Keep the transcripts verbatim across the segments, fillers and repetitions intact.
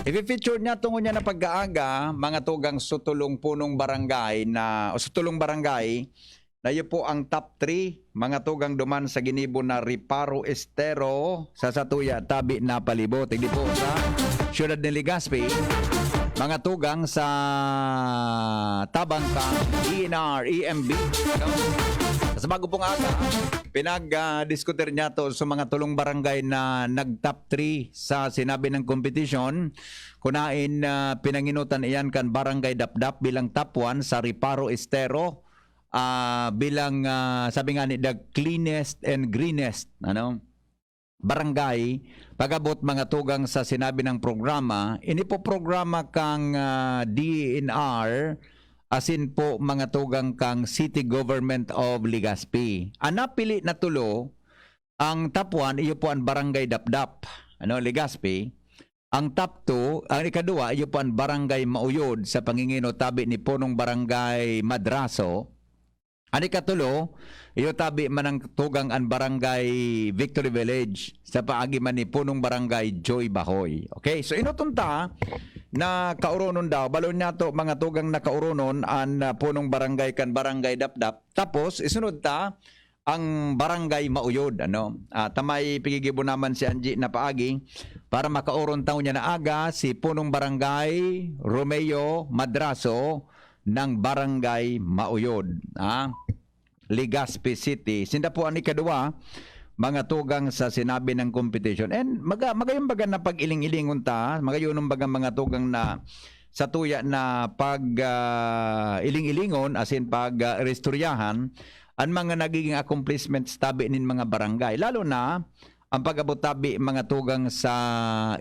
Ifi-feature niya tungo niya na pagkaaga, mga tugang sutulong punong barangay na, o sutulong barangay, na iyo po ang top three, mga tugang duman sa ginibo na Reparo Estero, sa Satuya, tabi na palibot. Hindi po sa siyudad ni Legazpi, mga tugang sa tabang kang D N R, E M B. Sa bago pong aga, pinag-diskutir niya to sa mga tulong barangay na nag-top three sa sinabi ng kompetisyon. Kunain, ah, pinanginutan iyan kan Barangay Dapdap bilang top one sa Reparo Estero, ah, bilang, ah, sabi nga ni, the cleanest and greenest, ano, barangay. Pag-abot mga tugang sa sinabi ng programa, inipoprograma kang, ah, D N R, asin po mga tugang kang City Government of Legazpi. Ang napili na tulo, ang top one, iyo po ang Barangay Dapdap, ano, Legazpi. Ang top two, ang ikaduwa, iyo po ang Barangay Mauyod sa pangingino tabi ni Punong Barangay Madraso. Ang ikatulo, iyo tabi man ang tugang ang Barangay Victory Village sa paagi man ni Punong Barangay Joy Bahoy. Okay, so inoton ta na kauronon daw, balon niya to, mga tugang na kauronon, an, ah, Punong Barangay kan Barangay Dapdap. Tapos, isunod ta, ang Barangay Mauyod, ano. Ah, tamay pigigibo naman si Angie na paagi para makauron taon niya na aga si Punong Barangay Romeo Madraso ng Barangay Mauyod, ah, Legazpi City. Sinda po ang ikaduwa, mga tugang sa sinabi ng competition. And maga-, magayong baga na pag-iling-ilingon ta, magayunong baga mga tugang na sa tuya na pag, ah, iling-ilingon, as in pag, ah, iristoryahan, ang mga nagiging accomplishments tabi nin mga barangay. Lalo na, ang pag-abot tabi mga tugang sa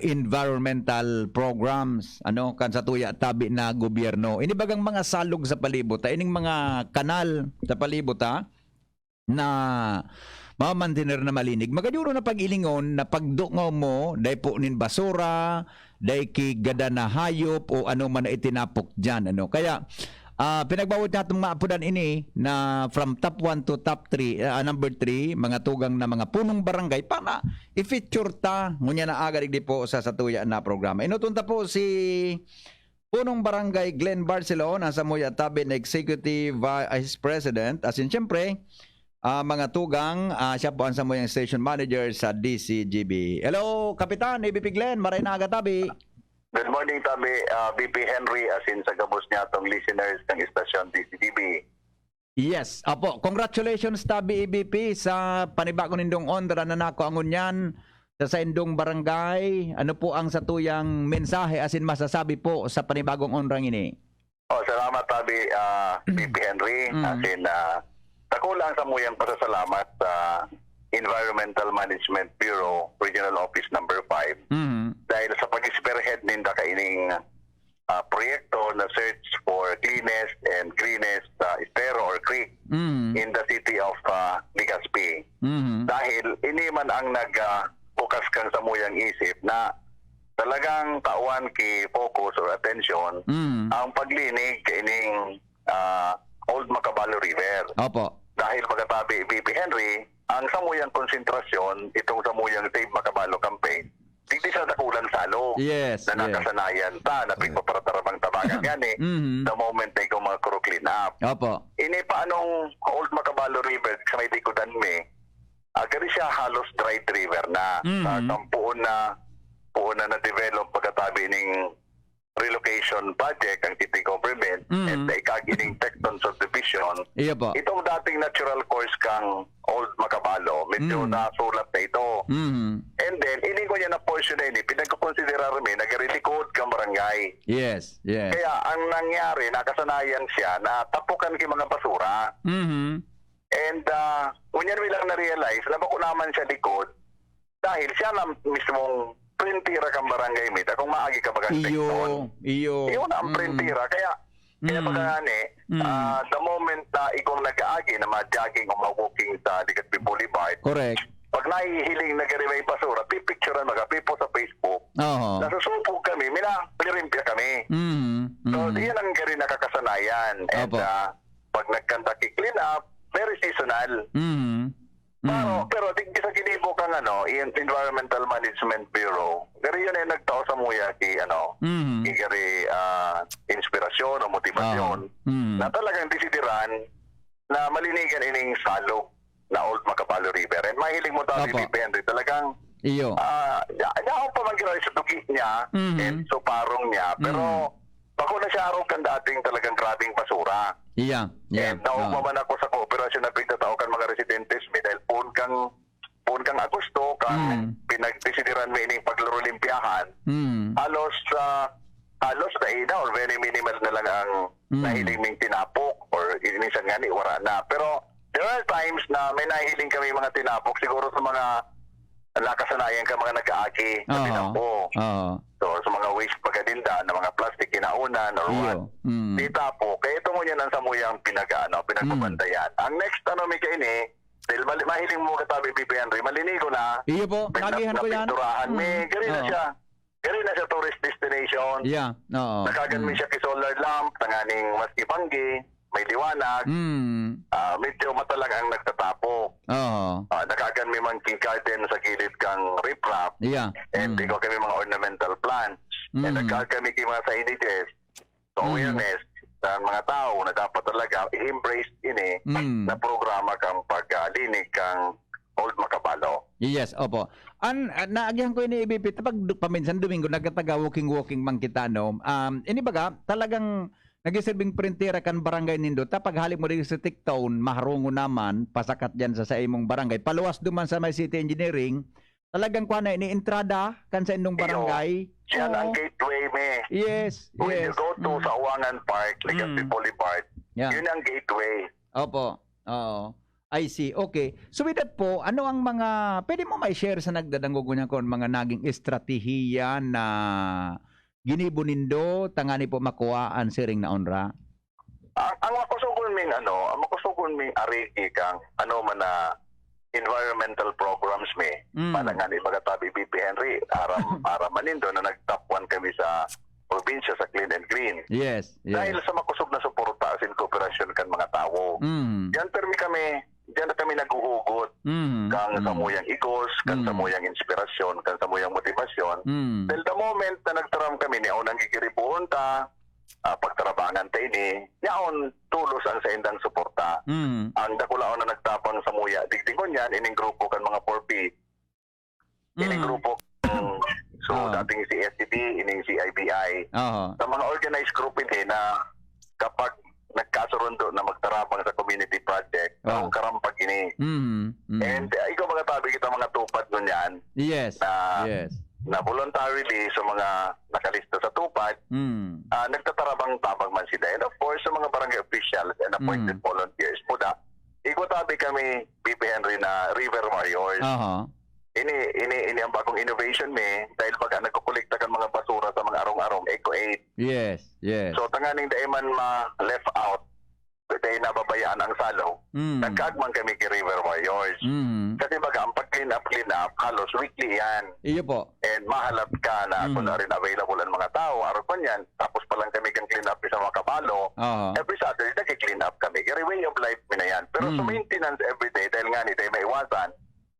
environmental programs, ano, kan sa tuya tabi na gobyerno. Ini bagang mga salog sa palibot, ah, ining mga kanal sa palibot, ah, na mamantener na malinig. Magayuno na pag-ilingon na pagdungaw mo, dai po nin basura, dai ki gada na hayop o ano man na itinapok diyan, ano. Kaya, ah, pinagbawot niya itong maapodan ini na from top one to top three, ah, number three, mga tugang na mga punong barangay para i-feature ta ngunyan na aga digdi po sa satuya na programa. Inuton ta po si Punong Barangay Glenn Barcelon, ang samuya tabi na Executive Vice President. Asin siyempre, ah, mga tugang, ah, siya po ang samuyang station manager sa D C G B. Hello, Kapitan, A B P Glenn, maray na aga tabi. Good morning, tabi, ah, B P Henry, asin sa gabos niya tong listeners ng istasyon D C G B. Yes, apo. Congratulations, tabi A B P, sa panibago nindong onra na nakua ngunyan sa saindong barangay. Ano po ang satuyang mensahe asin masasabi po sa panibagong onrang ini? Oh, salamat, tabi, ah, B P Henry. Mm. Asin, ah, dakula ang samuyang pasasalamat sa Environmental Management Bureau, Regional Office Number Five, Mm. dahil sa pag-spearhead ninda kaining, ah, proyekto na search for cleanest and greenest, ah, estero or creek Mm. in the city of, ah, Legazpi. Mm. Dahil ini man ang nag, ah, bukas kan samuyang isip na talagang tawan ki focus or attention Mm. ang paglinig kaining, ah, Old Macabalo River. Opo. Dahil pagkatabi, B P Henry, ang samuyang konsentrasyon, itong samuyang Save Macabalo campaign, digdi sa dakulang salog Yes, na yes. nakasanayan ta, na Correct. pigpaparatarabang tabangan gani, Mm. the moment na ikaw mga crew clean up. Opo. Ini pa anong Old Macabalo River, sa may likodan mi, ah, gari siya halos dry river na. Mm. Ah, kan puon na, puon na na-develop pagkatabi ning relocation project ang city government Mm. and naikag ining Tecton subdivision. Iyo po. Itong dating natural course kang Old Macabalo, medyo Mm. nasulat na ito. Mm. And then, ini ko niya na portion na ini, pinagkukonsiderar mi, nagrilikod kang barangay. Yes, yes. Kaya ang nangyari, nakasanayan siya na tapukan ki mga basura. Mm. And, ah, ngunyan mi lang na-realize na bako naman siya likod dahil siya na mismong printira kan barangay mi, ta kung maagi ka bagang Iyo, Tecton. iyo. Iyo na ang Mm. printira. Kaya, kaya Mm. pagka nga ni, Mm. ah, the moment na igong nag-aagi na ma-jogging o ma-walking sa Legazpi Boulevard, Correct. pag nahihiling na gari may basura, pipicturan, magapipo sa Facebook. Oho. Nasusubog kami, mina-, minalimpya kami. Mm. So, Mm. yan ang gari nakakasanayan. And, Opo. ah, pag nagkanta ki clean up, very seasonal. Mm. Pero, Mm. pero digdi sa ginibo kang, ano, En-, Environmental Management Bureau, gari yun ay nagtao samuya ki, ano, Mhm. ki gari, ah, inspirasyon o motivasyon Oo. Mm. na talagang desideran na malinigan ining salog na Old Macabalo River. And mahiling mo tabi, Opo. P P Henry, talagang, Iyo. ah, ya-, yaon pa man giraray sa dugi niya Mhm. and suparong niya. Pero Mm. bako na siya arog kan dating talagang grabeng basura. Iya, iya. And naogma Oo. man ako sa kooperasyon na pinagtatao kan mga residentes mi dahil poon kang, poon kang Agosto, kan Mm. pinagdesideran mi ining paglurolimpyahan. Mm. Halos, ah, halos dai na or very minimal na lang ang Mm. nahiling ming tinapok or minsan ngani wara na. Pero there are times na may nahiling kami mga tinapok siguro sa mga nakasanayan ka mga nag-aagi na Oo. tinapok. Oo. So, sa mga waste pagkadinda na mga plastic, kinaunan or Iyo. what, Mm. tinapok. Kaya ito ngunyan ang samuyang pinag-, ano, Mm. pinagbabantayan. Ang next, ano, mi kaini, dahil mali-, mahiling mo katabi, P P Henry, malinigo na. Iyo po, Pin-, nagihan ko yan. napinturahan. May, Mm. gari na Oo. siya. Gari na siya tourist destination. Yeah, oo. Nakagan mi Mm. siya ki solar lamp, tanganing maski banggi, may liwanag. Mm. Ah, medyo mata lang ang nagtatapok. Oo. Ah, nakagan mi man ki garden sa gilid kang riprap. Yeah. And Mm. igwa kami mga ornamental plants. And Mm. nagkakan kami ki mga signages. So, Mm. awareness sa mga tao na dapat talaga i-embrace ini Mm. na programa kang paglinig kang Old Macabalo. Yes, opo. An, ah, naagihan ko ini, B P, pag du-, paminsan Domingo, nagtataga walking-walking man kita, no? Um, ini baga, talagang nagsisilbing prentera kan barangay nindo. Ta paghali mo dito sa Tikton, maharungo naman, pasakat diyan sa, sa imong barangay. Paluwas duman sa may city engineering, talagang kuha na, ini entrada kan sa indong Iyo. barangay. Siya ang Oo. gateway, me. Yes, When you yes. go to Mm. Sawangan Park, Legazpi Mm. Boulevard, Yeah. yun ang gateway. Opo. Oo. I see. Okay. So with that po, ano ang mga, pwede mo mai-share sa nagdadangog ngunyan kun mga naging estratehiya na ginibo nindo tangani po makuha an siring na onra? Ang, ang makusugon ming ano, ang makusugon ming arigi kang ano man na environmental programs mi, Mm. pala nga ni baga tabi, B P Henry, aram, aram man nindo na nag-top one kami sa probinsya sa Clean and Green. Yes, yes. Dahil sa makusog na suporta asin kooperasyon kan mga tawo. Mm. Diyan permi kami, diyan na kami naghuhugot Mm. kang Mm. samuyang igos, kang Mm. samuyang inspirasyon, kang samuyang motibasyon. Mm. Till the moment na nagtaram kami, ni unang gigiribuhon ta, ah, pagtarabangan ta ini, yaon tulos ang saindang suporta. Mm. Ang dakulaon na nagtabang samuya, digdi ngunyan, ining grupo kan mga four P, ini Mm. grupo, so, Oo. dating C S C B, ining C I B I. Oo. Sa mga organized group ini na kapag nagkasurundo na magtarabang sa community project, Oo. ang karampag ini. Mm, mm. And, uh, ikaw, mga tabi, kita mga tupad ngunyan Yes, na, yes. na voluntarily sa mga nakalista sa tupad, Mm. ah, nagtatarabang-tabang man sila. And of course, sa mga barangay officials and appointed Mm. volunteers, muda, igwa tabi kami, B P Henry, na River Warriors. Aha. Ini, ini, ini ang bagong innovation mi, dahil baga nagkukolekta kan mga basura sa mga arong-arong, Eco Aid. Yes, yes. So, tanganing dai man ma-left out, dai nababayaan ang salog, Mm. nagkaagman kami ki River Warriors. Mm. Kasi baga, ang pag-clean up, clean up, halos weekly yan. Iyo po. And mahalat ka na Mm. kung na rin available ang mga tao, araw pa niyan, tapos pa lang kami kan clean up sa Macabalo, Aha. every Saturday, nag-clean up kami. Kaya way of life mi na yan. Pero sa Mm. maintenance everyday, dahil nga ni, dahil maiwasan,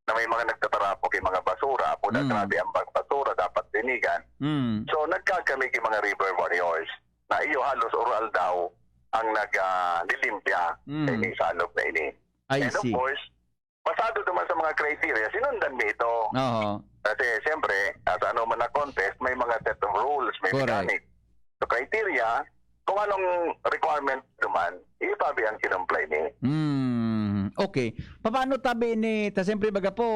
na may mga nagtatarapok yung mga basura. Apo na Mm. grabe ang pag-, basura, dapat linigan. Mm. So, nagkag kami kay mga river warriors na iyo halos oral daw ang nag, ah, lilimpya Mm. sa ining salog na ini. I And of see. course, basado naman sa mga criteria, sinundan mi ito. Oo. Kasi, siyempre, ah, sa ano man na contest, may mga set of rules, may Correct. mechanic. So, criteria, kung anong requirement naman, iyo tabi ang kinumply ni. Hmm, okay. Papaano tabi ni, ta siyempre baga po,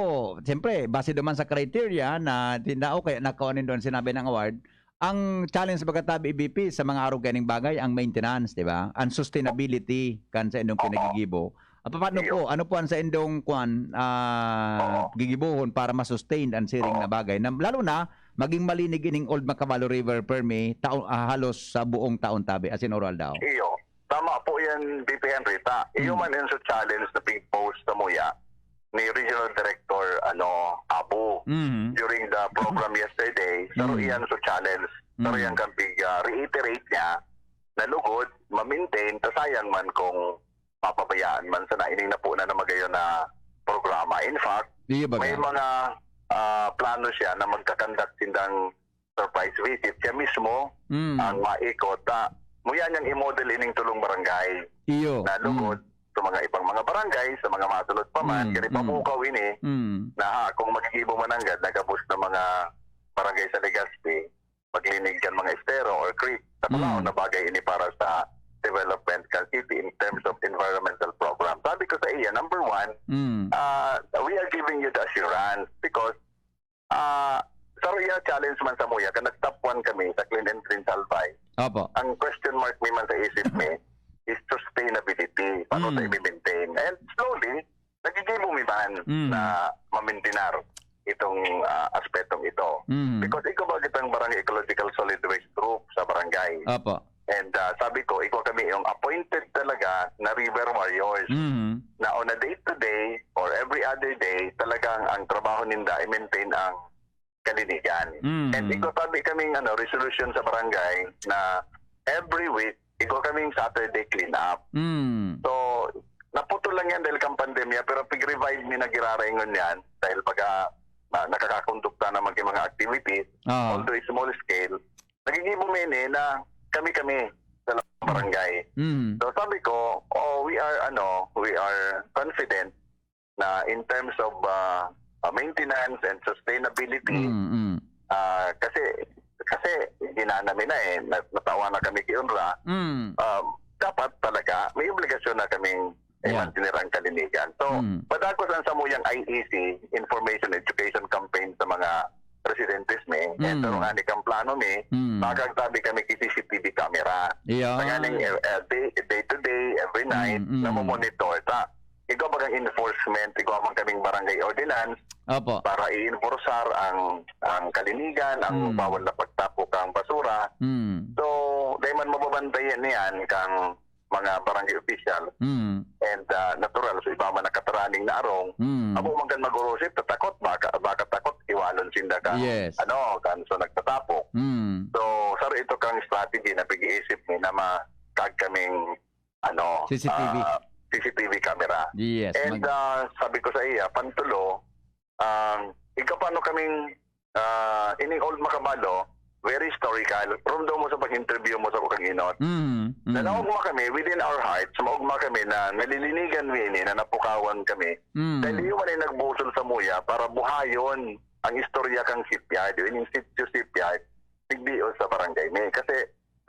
siyempre, base naman sa criteria na, na okay, nakuha nindo ang sinabi ng award, ang challenge baga tabi, B P, sa mga arog kaning bagay, ang maintenance, di ba? Ang sustainability kan sa indong Opo. pinagigibo. Ah, paano Iyo. po? Ano po ang sa indong, kwan, ah, Oo. gigibohon para ma-sustain ang siring Oo. na bagay? Na, lalo na, maging malinig ining Old Macabalo River permi, tao-, ah, halos sa buong taon tabi, as in oral daw. Iyo. Tama po yan, B P Henry. Ta, iyo Mm. man yun sa challenge na pig-post sa muya ni Regional Director, ano, Abu. Mhm. During the program yesterday, saro Mm. iyan sa challenge. Saro Mm. iyan kan pig, ah, reiterate niya na lugod, ma-maintain, ta sayang man kung mapabayaan man sana ining napunan na magayon na programa. In fact, Iyo baga. may mga ah, plano siya na magkakandak sindang surprise visit. Siya mismo Mm. ang maikot. Ta, muya niyang i-model ining tulong barangay Iyo. na lugod Mm. sa mga ibang mga barangay, sa mga masulod pa man, Mm, kaya mm. pamukaw ini Mm. na ha, kung magigibo man nanggad, nagabos na mga barangay sa Legazpi, maglinig kan mga estero or creek, sa Kulaon Mm. na bagay ini para sa development kan city in terms of environmental program. Sabi ko sa iya, number one, Mm. ah, we are giving you the assurance because ah, saro iya challenge man sa muya, kan nag-top one kami sa Clean and Green Salvay. Opo. Ang question mark mi man sa isip mi is sustainability. Paano Mm. sa i-maintain? And slowly, nagigibo mi man Mm. na mamintinar itong ah, aspetong ito. Mm. Because ikaw ba kitang barangay ecological solid waste group sa barangay? Opo. And ah, sabi ko, ikaw kami yung appointed talaga na river warriors Mm. na on a day-to-day or every other day, talagang ang trabaho ninda i-maintain ang kalinigan. Mm. And ikaw sabi kaming ano, resolution sa barangay na every week, ikaw kaming Saturday clean up. Mm. So, naputol lang yan dahil kang pandemya, pero pig-revive mi na giraray ngunyan dahil baga na, nakakakondukta naman kay mga activities, Oo. although small scale, nagigibo mi ini na kami-kami sa loob ng barangay. Mm. So sabi ko, oh, we are ano, we are confident na in terms of ah, ah, maintenance and sustainability, Mm, mm. ah, kasi kasi ginana mi na eh, nat- natawa na kami ki Unra, Mm. um, dapat talaga may obligasyon na kaming eh, Mm. mantener ang kalinigan. So, Mm. padagos ang samuyang I E C, Information Education Campaign sa mga residentes mi. Eh, Mm. pero nga ni kang plano mi, Mm. makagtabi kami ki C C T V camera. Iyan. Tanganing eh, eh, day, day to day, every night, Mm, mm. namomonitor. Ta, igwa bagang enforcement, igwa man kaming barangay ordinance Opo. para i-enforcear ang ang kalinigan, ang Mm. bawal na pagtapok ang basura. Mm. So, dahil man mababantayan niyan kang mga barangay official. Mm. And ah, natural, so iba man nakataraning na arong, Mm. amo man kan mag-orosip, tatakot, baka, baka takot, iwalon sinda kan, Yes. ano, kan so nagtatapok. Mm. So, saro ito kang strategy na pag-iisip ni na makag kaming, ano, C C T V. ah, C C T V camera. Yes, And mag- ah, sabi ko sa iya, pantulo, um, ikaw paano kaming ah, ining Old Macabalo, very historical. From daw mo sa pag-interview mo sa Ukang Inot. Mm, mm. Nanaog mo kami, within our hearts, maog mo kami na nalilinigan mi ini, na napukawan kami. Mm. Dahil iyo man ay nagbusol sa muya para buhayon ang istorya kang shipyard, yung ining sitio shipyard, tigdios sa barangay mi. Kasi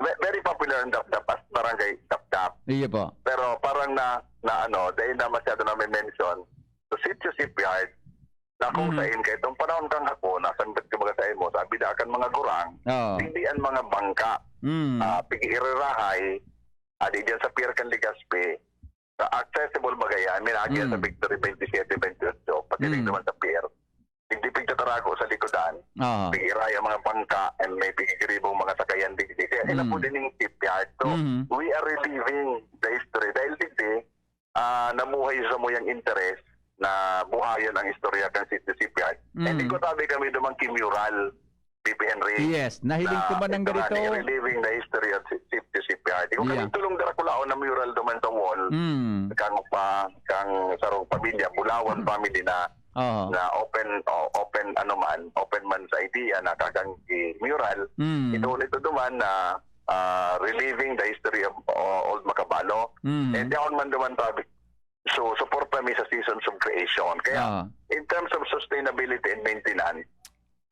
ve- very popular ang Dapdap as barangay Dapdap. Iyo po. Pero parang na, na ano, dahil na masyado na may mention, so sitio shipyard, na kung Mhm. sain kaitong panahon kang hapon, nasanggat ka baga sa imo, sabi da kan mga gurang, Oo. hindi ang mga bangka, Mm. ah, pig-iirirahay, adi dyan sa Pier kan Legazpi, sa accessible baga yan, may nagi sa Mm. Victory twenty-seven, twenty-eight, pati rin Mm. naman sa pier. Hindi pigtatarago sa likodan, Oo. pig-iray ang mga bangka, and may pigigiribong mga sakayan digdi. Kaya Mm. ina po din yung shipyard. So, Mhm. we are reliving the history. Dahil digdi, ah, nabuhay sa muyang interes na buhayon ang istorya kan Sitio Shipyard. Mm. Hindi ko tabi kami dumang ki mural, P P Henry. Yes, nahiling ko man ang ito nga ganito. Ni reliving the history of Si-, Sitio Shipyard. Ikaw kami Yeah. tulong Draculaon na mural duman sa wall. Mm. Kang pa, kang sarong pamilya, Bulawan Mm. family na, Oo. na open, oh, open ano man, open man sa idea na kakang mural. Mm. Ito, ito duman na ah, reliving the history of uh, Old Macabalo. Mm. And yaon man duman tabi. So, suporta mi sa Seasons of Creation. Kaya, Ah. in terms of sustainability and maintenance,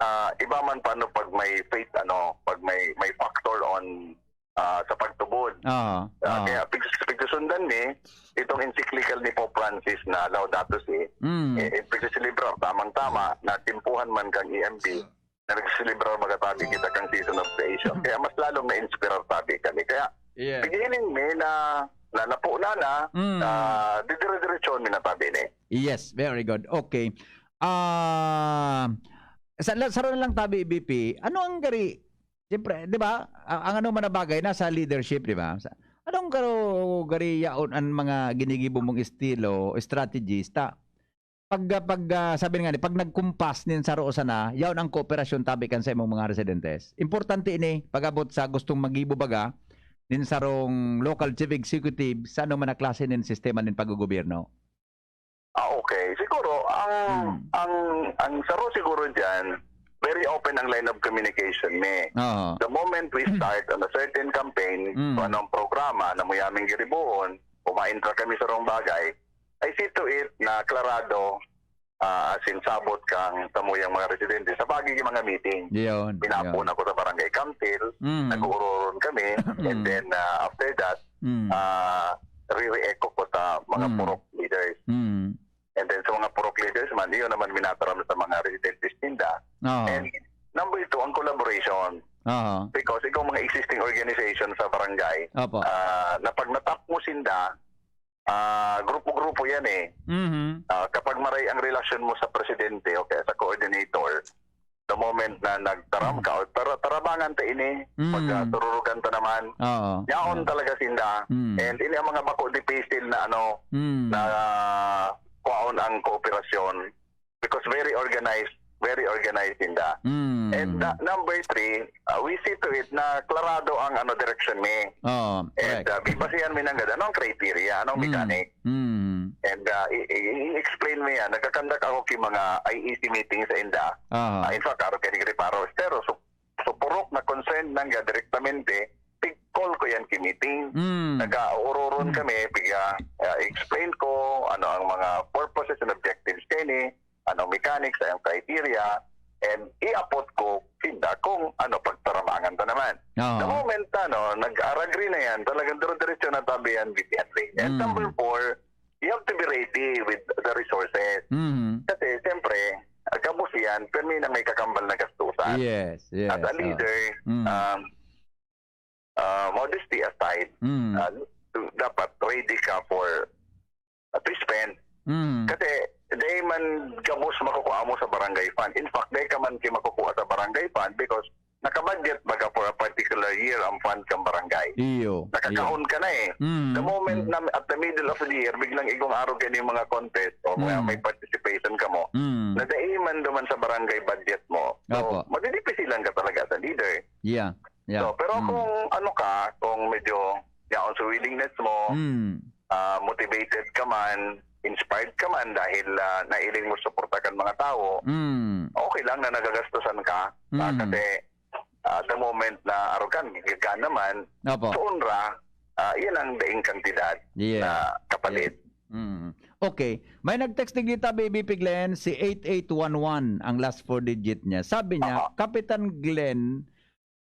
ah, iba man paano pag may faith, ano, pag may may factor on ah, sa pagtubod. Ah, Ah, ah. kaya pig-, pigsusundan ni itong encyclical ni Pope Francis na Laudato Si. Mm. Eh, eh, pigsiselebrar, tamang-tama, na timpuhan man kang E M B, na nagselebrar magatabi kita kang Season of Creation. Kaya mas lalong na-inspirar tabi kami. Kaya, Yeah. pighiling mi na, na napo na na, Mm. na didire-diretsohon mi na tabi ni. Yes, very good. Okay. Ah, sa, saro na lang tabi, B P, ano ang gari, siyempre, di ba, ang, ang ano man na bagay, nasa leadership, di ba? Sa, anong garo, gari yaon ang mga ginigibo mong estilo, strategies, ta, pag, pag, ah, sabi nga ni, pag nagkumpas nin saro sana, yaon ang kooperasyon tabi kan sa imong mga residentes. Importante ini, pag-abot sa gustong magibo baga, nin sarong local chief executive sa ano man na klase nin sistema nin paggogobyerno. Ah, okay. Siguro, ang, Hmm. ang, ang saro siguro dyan, very open ang line of communication mi. Oo. The moment we Hmm. start on a certain campaign, Hmm. kung anong programa na muyaming giribuon, kumain pa kami sa rong bagay, I see to it na klarado, ah, as in sabot kang samuyang mga residente sa pagi mga meeting. Yun, Pinapuna yun. ko sa barangay council, Hmm. nag-uururun kami, and Hmm. then, ah, after that, Hmm. ah, rire-echo ko sa mga Hmm. purok leaders. Hmm. And then sa mga purok leaders man, iyon naman minataram sa mga residentes ninda. Oo. And number two, ang collaboration. Oo. Because itong mga existing organization sa barangay, Opo. ah, na pag natap mo sinda, ah, grupo-grupo yan eh. Mhm. Ah, kapag maray ang relasyon mo sa presidente o kaya sa coordinator, the moment na nagtaram Mm. ka, o tara, tarabangan ta ini, Mm. pag, ah, tururugan ta naman, Oo. yaon Oo. talaga sinda. Mm. And ini ang mga bako di pisil na ano, Mm. na kwaon ang kooperasyon. Because very organized, very organized sinda. Mm. And, ah, number three, ah, we see to it na klarado ang ano, direction mi. Oo, And, correct. ah, bibasihan mi nanggad, anong criteria, anong Mm. mechanic? Mm. And, ah, i-, i-, i-explain mi yan. Nagkakandak ako ki mga I E C meeting sa inda. Aha. Ah, in fact, araw kay Negri Paro Estero, so, so purok na concerned nangga direktamente, pig-call ko yan ki meeting. Mm. Nag-auroron Mm. kami, piga, ah, explain ko ano ang mga purposes and objectives kini, ano mechanics, ang criteria, and iapot ko sinda kung ano pagtaramangan ta naman. Oo. The moment, ano, nag-aragri na yan, talagang dire-diretso na tabi yan, B P N L A. And Mm. number four, you have to be ready with the resources. Mm. Kasi, siyempre, gabos yan, permi na may kakambal na gastusan. Yes, yes, As a oo. leader, Mm. um, ah, modesty aside, Mm. ah, dapat ready ka for, ah, to spend. Mm. Kasi, dai man gabos makukuha mo sa barangay fund. In fact, dai ka man ki makukuha sa barangay fund because nakabudget baga for a particular year ang fund kang barangay. Iyo, Nakakahon iyo. ka na eh. Mm, The moment mm. na at the middle of the year, biglang igong arog yan yung mga contest o kaya Mm. may participation ka mo, Mm. na dai man duman sa barangay budget mo. So, Opo. madidipisilan ka talaga sa leader. Yeah, yeah. So, pero Mm. kung ano ka, kung medyo yaon sa willingness mo, Mm. ah, motivated ka man, inspired ka man dahil, ah, nailing mo suporta kan mga tawo, Mm. okay lang na nagagastusan ka, ah, Mm. kasi, ah, the moment na arogan, gagana man, Opo. sa unra, ah, yan ang daing kantidad Yes. na kapalit. Yes. Mm. Okay. May nag-text digdi, B P Glenn, si eight eight one one ang last four digit niya. Sabi niya, Aha. "Kapitan Glenn,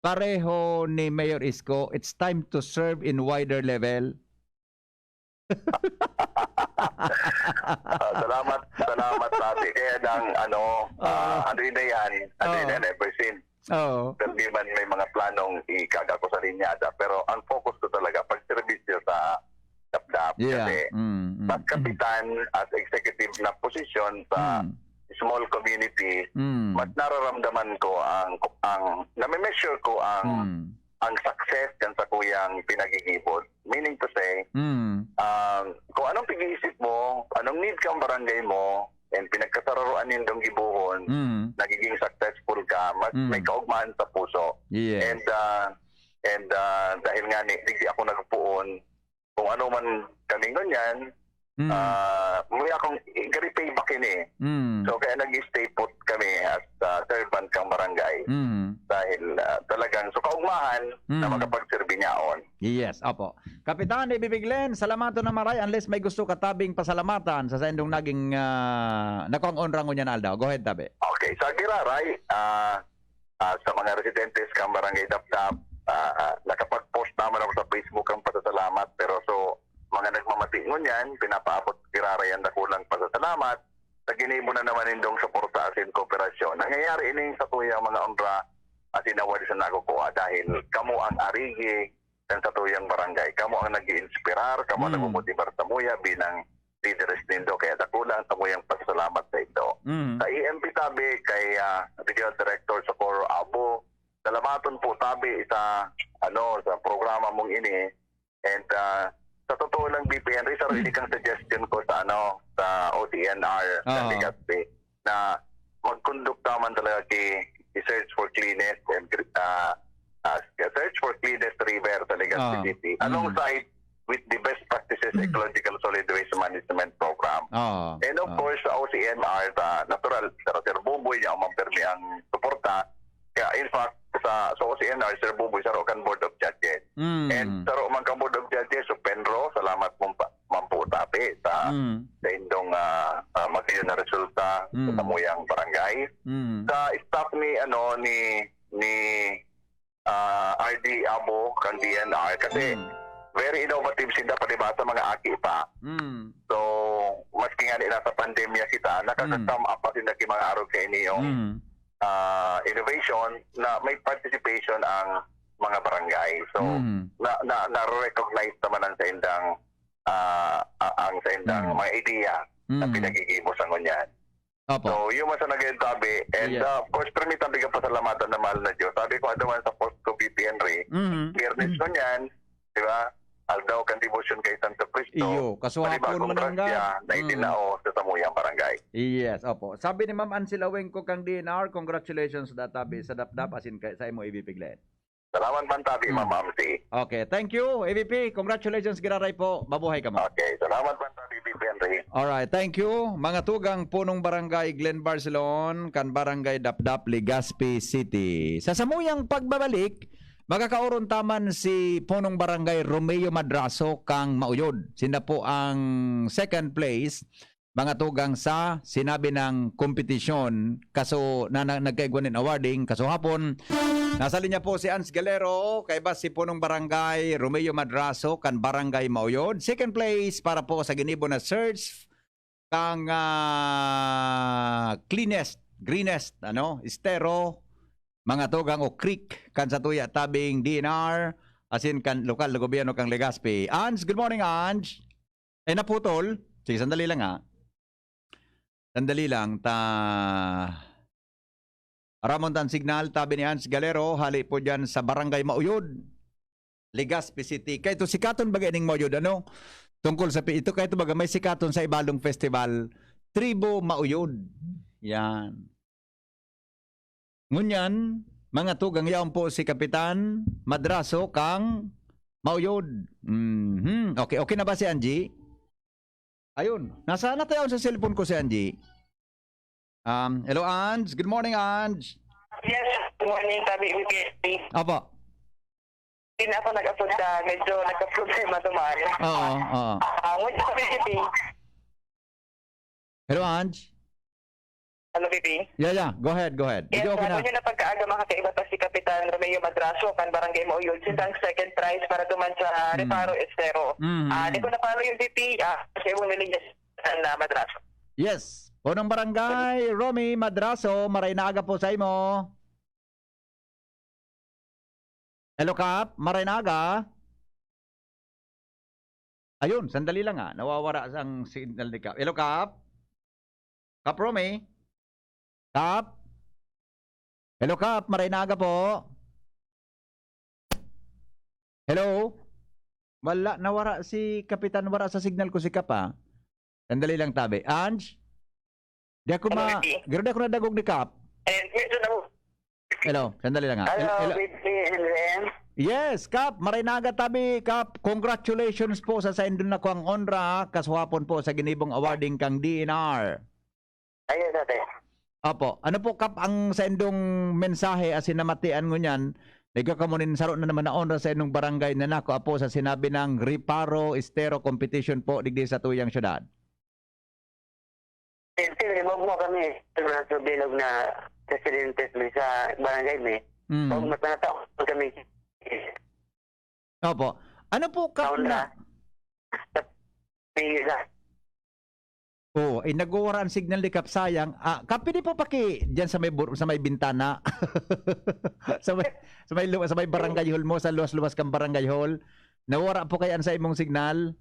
pareho ni Mayor Isko, it's time to serve in wider level." Ah, salamat, salamat, Tati. Kaya lang, ano, ah, Oo. ano yun na yan? Ano yun Oo. yan? Ever since, Oo. hindi man may mga planong ikaga ko sa linyada. Pero ang focus ko talaga, pagserbisyo sa DAPDAP. Yeah. Kasi, Mm, mm, as mm. kapitan, as executive na posisyon sa Mm. small community, Mm. mas nararamdaman ko ang, ang, nami-measure ko ang, Mm. ang success kan sakuyang pinagigibot. Meaning to say, Mm. um, kung anong pag-iisip mo, anong need kang barangay mo, and pinagkasararoan nindong gibohon, Mm. nagiging successful ka, mas Mm. may kaugmahan sa puso. Yes. And, ah, and, ah, dahil nga ni, digdi ako nagpoon, kung ano man kami ngunyan, Mm. ah, muli akong, gari payback ini eh. Mm. So, kaya nag-stay put kami as, ah, servant kang barangay. Mm. Dahil, ah, talagang, so, kaugmahan na Mm. makapagserbi niyaon. Yes, opo. Kapitan, ibibiglen, salamaton na maray unless may gusto ka tabing pasalamatan sa saindong naging, ah, nakuang onra ngunyan aldaw. Go ahead, tabi. Okay, sa giraray, ah, ah, sa mga residentes kan Barangay Dapdap, ah, ah, nakapag-post naman ako sa Facebook ang pasasalamat, pero so, mga nagmamati ngunyan, pinapaabot giraray ang dakulang pasasalamat sa ginibo na naman nindong suporta asin kooperasyon. Nangyayari ini sa tuyang mga onra asin awards na nakukuha dahil kamo ang arigi kan satuyang barangay. Kamo ang nag-iinspirar, kamo ang Mm. nagmomotibar samuya bilang leaders nindo. Kaya dakulang samuyang pasasalamat sa indo. Mm. Sa E M P tabi, kay, ah, Regional Director Socorro Abo, salamaton po tabi sa, ano, sa programa mong ini. And, ah, sa totoo lang, B P Henry, sa Mm. ini kang suggestion ko sa, ano, sa O C N R sa Oo. Legazpi, na magkondukta man talaga ki, ki search for cleanest and, ah, ah, search for cleanest river sa Legazpi Oo. City. Mm. Alongside with the best practices ecological solid waste management program. Oo. And of Oo. course, sa O C N R, sa natural, Sir, Sir Buboy, niya man pirmi ang suporta. Kaya in fact, sa, sa O C N R, Sir Buboy, saro kan Board of Judges. Mm. And saro man kan Board of Judges, so Penro, salamat mong pa, man po, Tapi, sa, Mm. sa indong uh, uh, magayon na resulta sa Mm. samuyang barangay. Mm. Sa staff ni, ano, ni, ni ah, R D Abo kan D N R kasi Mm. very innovative sinda, palibasa mga aki pa. Mm. So, maski nga ni nasa pandemya kita, nakaka-come up pa sinda ki mga arog sa iniyong Mm. ah, innovation na may participation ang mga barangay. So, Mm. na, na, na-recognize naman ang sa indang ah, ah, ang sa indang Mm. mga idea na Mm. pinagigibo sa ngunyan. Opo. So, yun man sa naging tabi. And Yes. uh, of course, permi tabi ka pasalamatan na mahal na Diyos. Sabi ko, aduman sa post ko, B P Henry, Mhm. Biyernes Mhm. ngunyan, di ba? Aldaw kan debosyon kay Santo Cristo. Iyo, kasuhapon Panibagong man lang grasya ga. na Mm. itinao sa samuyang barangay. Yes, opo. Sabi ni Ma'am Ansel Awengco kang D N R, congratulations sa databi, sa dapdap, asin kay sa imo, A V P Glenn. Salamat man tabi, Mm. Ma'am Amsi. Okay, thank you, A V P. Congratulations, giraray po. Mabuhay ka mo. Okay, salamat man tabi, B P Henry. Alright, thank you. Mga tugang punong barangay Glenn Barcelon, kan barangay Dapdap, Legazpi City. Sa samuyang pagbabalik, magkakaoron taman si punong barangay Romeo Madraso kang Mauyod. Sinda po ang second place, mga tugang sa sinabi ng kompetisyon, kaso na, na nagkaigwa nin awarding, kaso hapon, nasa linya po si Ans Galero, kaiba si punong barangay Romeo Madraso, kan barangay Mauyod. Second place para po sa ginibo na search kang ah, cleanest, greenest, ano, estero, mga tugang o creek, kan sa tuya tabing D N R, asin kan lokal na gobyerno kang Legazpi. Ans, good morning, Ans. Eh, naputol. Sige, sandali lang, ha. Sandali lang. Ta... Ramon tan signal, tabi ni Ans Galero, hali po dyan sa Barangay Mauyod, Legazpi City. Kaya ito, sikaton baga ining Mauyod, ano? Tungkol sa, pi- ito, kaya ito baga, may sikaton sa Ibalong Festival, Tribo Mauyod. Yan. Ngunyan, mga tugang, yaon po si Kapitan Madraso kang Mauyod. Mhm. Okay, okay na ba si Angie? Ayun, nasa na tayo sa cellphone ko si Angie? Um, hello, Ange. Good morning, Ange. Yes, good morning, Tabi Miguel. Apo. Hindi na ako nag-upload ka. Medyo nagka-problema dumaan. Oo, oo. Ah, ngunyan, Tabi Miguel. Hello, Ange. Hello, Bibi. Yeah, yeah. Go ahead, go ahead. Yes, Medyo okay na. Ngunyan na pagkaaga, mga kaiba ta si Kapitan Romeo Madraso, kan Barangay Mauyod, sindang second prize para duman sa Mm. Reparo Estero. Mm. Ah, di ko na follow yung B P, ah, kasi yung nilinya na Madraso. Yes. Unang barangay, Romy Madraso, maray na aga po sa imo. Hello, Kap. Maray na aga. Ayun, sandali lang, ah. Nawawara ang signal ni Kap. Hello, Kap. Kap Romy. Kap. Hello, Kap. Maray na aga po. Hello. Wala, nawara si Kapitan. Wara sa signal ko si Kap, ah. Sandali lang, tabi. Ange? Di ako Hello, ma... Ricky. Pero di ako nadagog ni Kap. And medyo na Hello, sandali lang, ah. Hello, Hello. Bibi and Ren. Yes, Kap. Maray na aga tabi, Kap. Congratulations po sa saindon na kuang onra, kasuhapon po sa ginibong awarding kang D N R. Ayun, ate. Opo. Ano po, Kap, ang saindong mensahe asin namatian ngunyan? Nagkakamunin saro na naman na onra sa inyong barangay na nako apo sa sinabi ng Reparo Estero Competition po digdi sa tuyang syudad. Siyempre, huwag mo kami, mga bilog na presidente sa barangay, may. Mm. Huwag mo na tao kami. Opo. Ano po, Kap, Taon na... na. Sa Pilipinas. Oo, ay nagwawara ang signal ni Kap, sayang. Ah, Kap, pwede po paki diyan sa may bur- sa may bintana. sa may sa may lu- sa may barangay hall mo, sa luwas-luwas kang barangay hall. Nawara po kaya ang sa imong signal?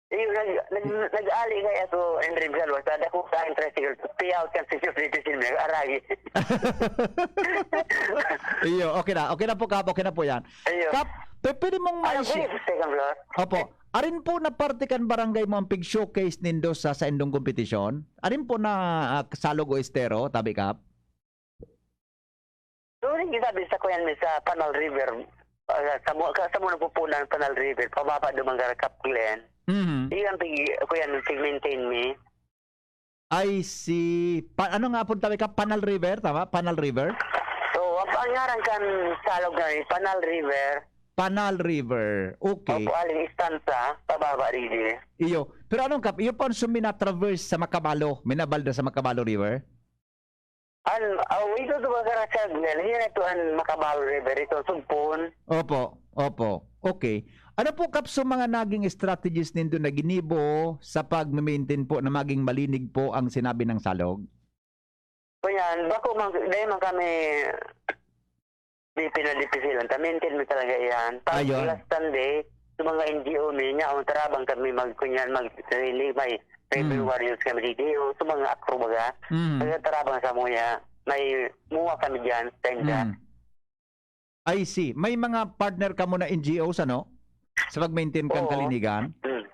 Yung nag, nag, nag-ali kaya to, Andre Galwa, sa dako sa aking tricycle, pay out kan senior citizen, nag-aray. Iyo, okay na. Okay na po, Kap. Okay na po yan. Ayun. Kap, p- pwede mong Ano mai- po yung second floor? Opo. Arin po na parte kan barangay mo ang pig-showcase nindo sa saindong kompetisyon? Arin po na ah, Salog o Estero, tabi, Kap? Doon yung sabi sa kuyan mi sa Panal River. Ah, sa mo, ka, sa mo napupunan, Panal River, pababa duman gara Cap Glen. Mhm. Iyan, pig-, kuya, pig-maintain mi. I see. Pa-, ano nga pong tabi ka? Panal River, tama? Panal River? So, ang pangaran kan salog na ni Panal River. Panal River. Okay. Opo, aling istansa, pababa, Rigi. Iyo. Pero anong kap-, iyo pa ang sumi na traverse sa Makabalo, minabalda sa Makabalo River? An, aw, ito to ba, Sir Chagmel? Yan ito an Makabalo River, ito, Sugpon. Opo, opo. Okay. Ano po, Kap, so mga naging strategies nindo na ginibo sa pag-maintain po na maging malinig po ang sinabi ng salog? Kunyan, bako man, dahil man kami, di pinadipisilan, ta-maintain mo talaga yan. Pag Ayun. last Sunday, sa mga N G O mi, niya, ang tarabang kami mag-, kunyan, mag-, sarili, may Tribal Mm. Warriors kami dito, sa mga akro baga. Mm. Kaya tarabang sa muya, may muwa kami dyan, tenda. Mm. I see. May mga partner ka mo na N G Os, ano? Sa pag-maintain kang Oo. kalinigan? Mm.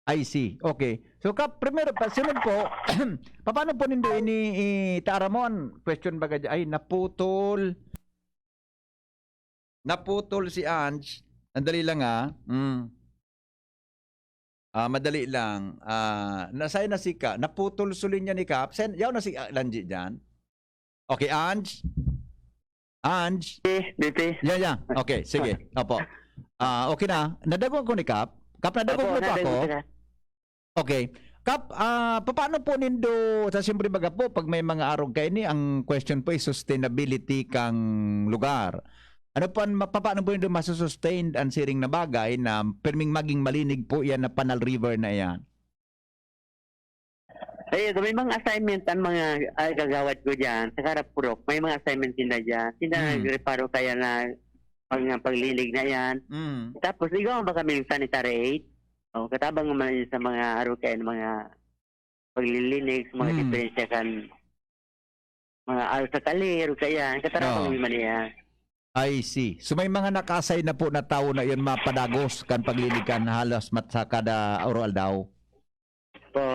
I see. Okay. So, Kap, primero, pa, sunod po, paano po nindo ini, i-, taramon? Question baga dyan. Ay, naputol. Naputol si Ange. Sandali lang, ah. Mm. Ah, madali lang. Ah, nasay na si Ka-, naputol so linya ni Kap. Sen, yaw na si, ah, Lanji dyan. Okay, Ange? Ange? Eh, B P. Yeah, yeah. Okay, sige. Opo. Ah, okay na. Nadagog ko ni Kap. Kap, nadagog Opo, mo pa nadagog ako? ka na. Okay. Kap, ah, papaano po nindo, sa siyempre baga po, pag may mga arog kaini, ang question po is sustainability kang lugar. Ano po ang ma-, papaano po nindo masusustain ang siring na bagay na pirming maging malinig po yan na Panal River na yan? Ayun, may mga assignment ang mga, ah, gagawad ko diyan sa Karapurok. May mga assignment sila diyan. Sila Hmm. nagreparo kaya na pag-, paglilig na yan. Hmm. Tapos, igawa ba kami ng sanitary aid? O, katabang naman yun sa mga arukayan, mga paglilinig, sa mga Hmm. diferensya kan mga al sa kalir, kaya katabang Oo. naman yan. I see. So, may mga naka-assign na po na tawo na yun mapadagos kan paglilig kan halos mat-, sa kada araw-aldaw? Po.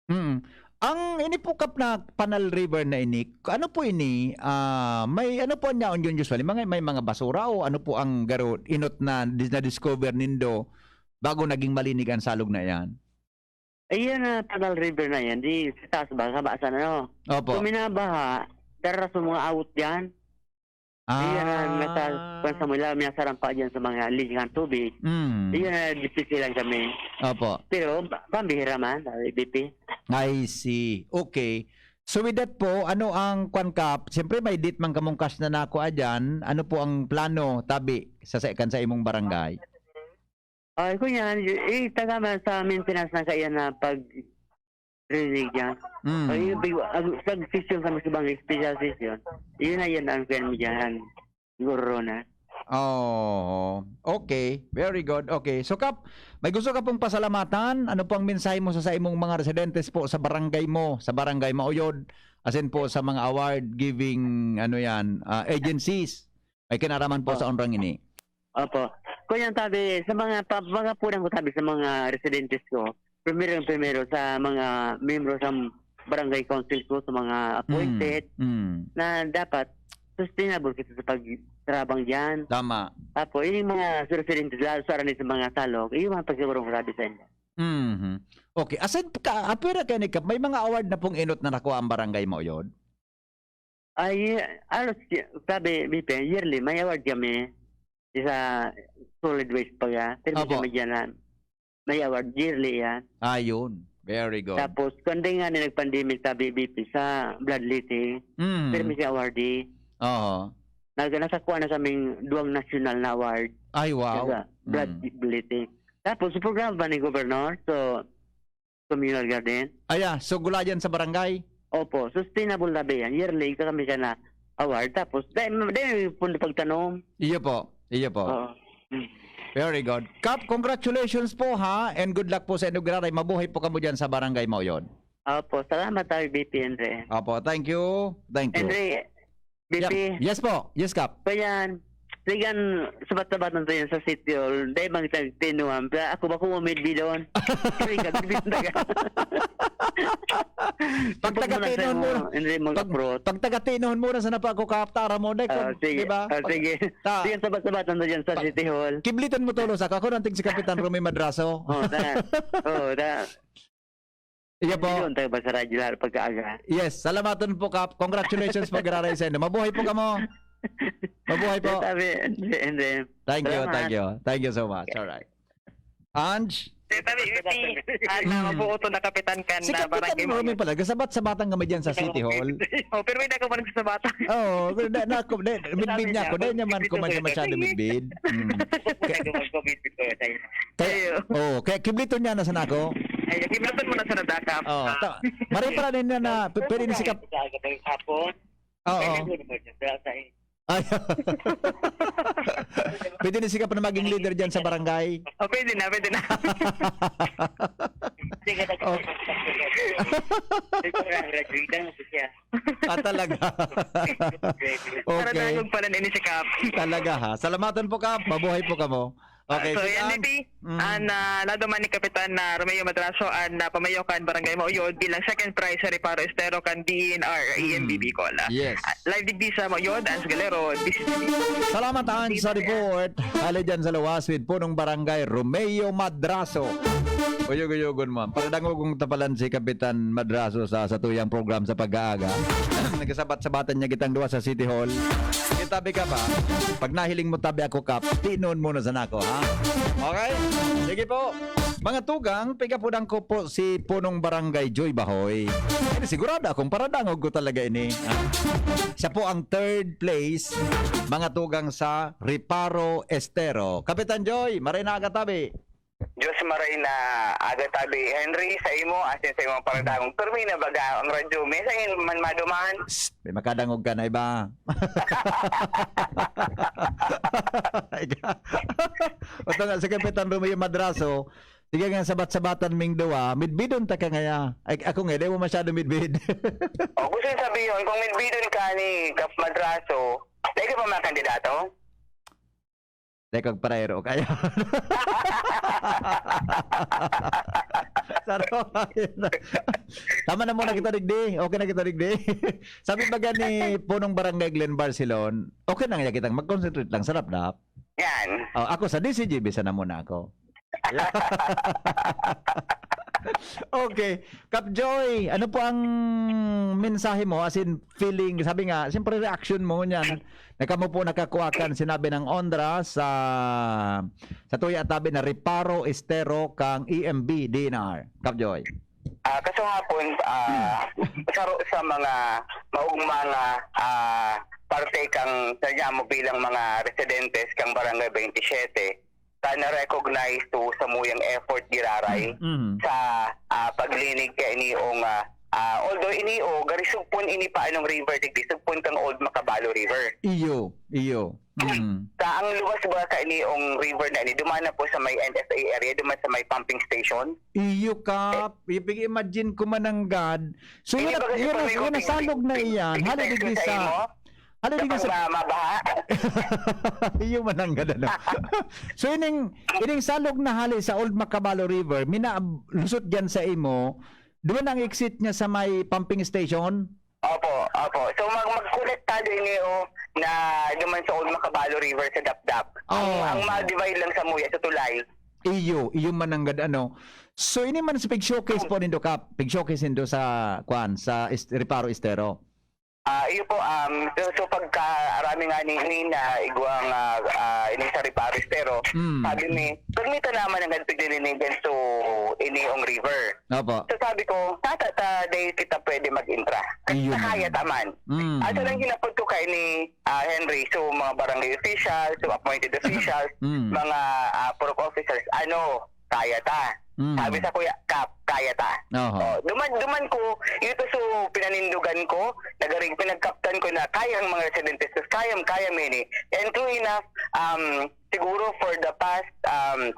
Mm. Ang ini po kap na Panal River na ini, ano po ini? Ah, may ano po niya on yun usually? Mga, may mga basura o ano po ang garo, inot na di-, na-discover nindo bago naging malinig ang salog na yan? Ayan na, Panal River na yan. Di sa taas ba? Sa baasan, ano? Opo. Kung minabaha, dara sa mga awot dyan. Iyan ang Ah. nasa, kwan sa mula, may nasarampa dyan sa mga linya ng tubig. Mm. Iyan na, dipisilan kami. Opo. Pero, ba-, pambihira man, ah, B P. I see. Okay. So with that po, ano ang kwan ka, siyempre may dit man kamong cash na nakua dyan. Ano po ang plano, tabi, sa, sa, kan sa imong barangay? Ay, kunyan, eh, taga man sa maintenance na kaya na pag rinig niya. Mm. Ay, yung big, ag-, sag session kami sa bang special session. Yun na yan ang kaya mo dyan. Guro na. Oh, okay. Very good. Okay. So, Kap, may gusto ka pong pasalamatan? Ano po ang mensahe mo sa, sa imong mga residentes po sa barangay mo, sa Barangay Mauyod? Asin po sa mga award giving, ano yan, ah, agencies? May kinaraman po Oh. sa onrang ini. Opo. Kunyan tabi, sa mga pa-, mga purang ko tabi sa mga residentes ko, primero, primero sa mga miyembro sa barangay council ko, sa mga appointed, Mm, mm. na dapat sustainable kita sa pagtrabang diyan. Tama. Apo, yung mga residentes, lalo sa aral sa mga salog, yung mga pagsigurong ko tabi sa inyo. Mhm. Okay. Aside ka, apwera kayo ni Kap, may mga award na pong inot na nakuha ang barangay mo yun? Ay, alos, sabi, B P, yearly, may award kami sa solid waste pa ya. Pero Opo. medyo na, may award, yearly yan. Ah, yun. Very good. Tapos, kundi nga ni nag-pandemic, sabi, B P, sa bloodletting, Mm. pero may awardee. Oo. Nag-, nakakuha na kaming duwang national na award Ay, wow. sa bloodletting. Mm. Tapos, sa programa ba ni Governor? So, communal garden. Aya, so gulayan sa barangay? Opo, sustainable na ba yan? Yearly, kami ka na award. Tapos, dahil, dahil may pundo pagtanom. Iyo po, iyo po. Oo. Mm. Very good. Kap, congratulations po ha, and good luck po sa inyo, Graray. Mabuhay po kamo dyan sa barangay mo yon. Opo, salamat tayo, B P Henry. Opo, thank you. Thank you. Henry, B P. Yep. Yes po. Yes, Kap. Kaya, Sigan, sabat-sabatan to yan sa City Hall. Dahil bang tag-tinuhan, pero ako ba kung umidbidon? Kaya ka, bibit na ka. Pag Sipag mo na taga-tinuhan sa mo na, hindi mo pag, approach. Pag taga-tinuhan mo na sa napako kaptara mo, dai Ah, kung, sige. di ba? Ah, Pag, sige. ta- Sigan, sabat-sabatan to dyan sa Pag, City Hall. kibliton mo tulos ako. Ako nanting si Kapitan Romy Madraso. Oh, ta. Oh, ta. Iya po. Yun, tayo ba sa Radyo Lahar pagkaaga? Yes, salamaton po, Kap. Congratulations po, giraray sa inyo. Mabuhay po kamo. Mabuhay po. Sabi, hindi, hindi. Thank you, Salamat. thank you. Thank you so much. All right. Ange? Sir, sabi, P P, ah, na Hmm. mabuo to na kapitan kan Si na Kapitan barangay Romy Mayor. pala, gasabat-sabatan kami dyan sa City Hall. Oh, pero may nakaw pa rin sa bata. Oo, pero na, na, na, midbid Sabi niya niya, ako. Dahil naman ko man siya masyado midbid. Hmm. Kaya, Ayun. oh, kaya kiblito niya na sana ako. Ay, kiblatan mo na sa nadakap. Oh, Ah. ta, maray pala rin na, na, p-, pwede ni si Kap-, Sa aga pa yung hapon. Oo. Ay, nagulong mo dyan. Sa, sa, Ay. Pwede ni si Kap na maging leader dyan sa barangay. Oh, pwede na, pwede na. Sige, nag- Okay. Ito na, graduate na siya. Ah, talaga? Para Okay. dagog pala na ini si Kap. Talaga, ha? Salamatan po, Kap. Mabuhay po kamo. Okay, So, sige, yan, ang P P, Mm. ang, ah, lado man ni Kapitan na Romeo Madraso, ang, ah, pamayo kan Barangay Mauyod bilang second prize sa Reparo Estero kan D E N R, Mm. E M B Bicol. Yes. Ah, live digdi sa Mauyod, Ange Galero, D C T V. Salamat, Ange, sa report. Hali dyan sa luwas, with punong barangay, Romeo Madraso. Uyog-uyogon mo. Para dangogong tapalan si Kapitan Madraso sa, sa tuyang program sa pag-aaga. Nagkasabat-sabatan niya kitang duwa sa City Hall. Kitabi ka pa. Pag nahiling mo tabi ako, Kap, tinon mo na sana ako, ha? Okay? Sige po. Mga tugang, pigapudan ko po si Punong Barangay Joy Bahoy. Ini sigurado akong paradangog ko talaga ini. Ah, siya po ang third place, mga tugang sa Reparo Estero. Kapitan Joy, maray na aga tabi. Diyos maray na aga tabi, Henry, sa imo, asin sa imong paradangog. Pero may nabaga ang radyo, may sa man maduman. Psst, may makadangog ka na iba. Ito nga, si Kapitan Romeo Madraso, sige nga, sabat-sabatan ming duwa, midbidon ta ka ngaya. Ay, ako nga, di mo masyado midbid. O, gusto yung sabihin, kung midbidon ka ni Kap Madraso, dahil ka pa mga kandidato? Dahil kag parero kayo. Saro, ayun na. Tama na muna kita, digdi. Okay na kita, digdi. Sabi baga ni Punong Barangay Glenn Barcelon, okay na nga kitang mag-concentrate lang sa lapdap. Yan. Oh, ako sa D C G B sana muna ako. Okay. Kap Joy, ano po ang mensahe mo? As in, feeling, sabi nga, siyempre reaction mo niyan. Na kamo po nakakuha kan sinabi ng ondra sa, sa tuya tabi na Reparo Estero kang E M B D N R. Kap Joy. Ah, kasahapon, ah, saro sa mga maugma nga, ah, parte kang sa mo bilang mga residentes kang Barangay twenty-seven, ta na-recognize to samuyang effort giraray Mm, mm. sa, ah, paglinig kay iniong, ah, ah, although inio, gari sugpon ini pa anong river, digdi sugpon kang Old Macabalo River. Iyo, iyo. Mm. Sa ang luwas ba ka iniong river na ini, duman na po sa may N S A area, duman sa may pumping station. Iyo ka, ipig-imagine ko mananggad. So, Ini yun, baga yun, sa may yun, nasalog na iyan. Hali, digdi sa, imo? Hali, digdi sa, ma-, mabaha? Iyo mananggad, ano? So, ining, ining salog na hali sa Old Macabalo River, minalusot dyan sa imo, doon ang exit niya sa may pumping station? Opo, opo. So, mag-, magkonektado ini, oh, na duman sa Old Macabalo River sa Dapdap. Ang, Oh. ang ma-divide lang sa muya, sa tulay. Iyo, iyo mananggad, ano. So, ini man sa pig-showcase po nindo, Kap. Pig-showcase nindo sa, kwan, sa est-, Reparo Estero. Ah, iyo po, um, so, so pagka arami nga ni, ni na igwang, ah, ah, ini sa Reparo Estero, Mm. sabi mi, "Permita naman ang nagpiglilinigan so iniong river." Opo. So, sabi ko, "Tata, ta, dahil kita pwede mag-intra." Kasi Iyo nakaya naman. taman. Mm. At lang hinapot ko kay ni, ah, Henry, so mga barangay officials, so appointed officials, Mm. mga, ah, purok officers, ano, kaya ta. Mm. Sabi sa kuya, "Kap, kaya ta." Oho. Oh, duman, duman ko, ito so pinanindugan ko, nagaring pinagkaptan ko na kaya ang mga residentes, kayang-kaya mi ini. And true enough, um, siguro for the past, um,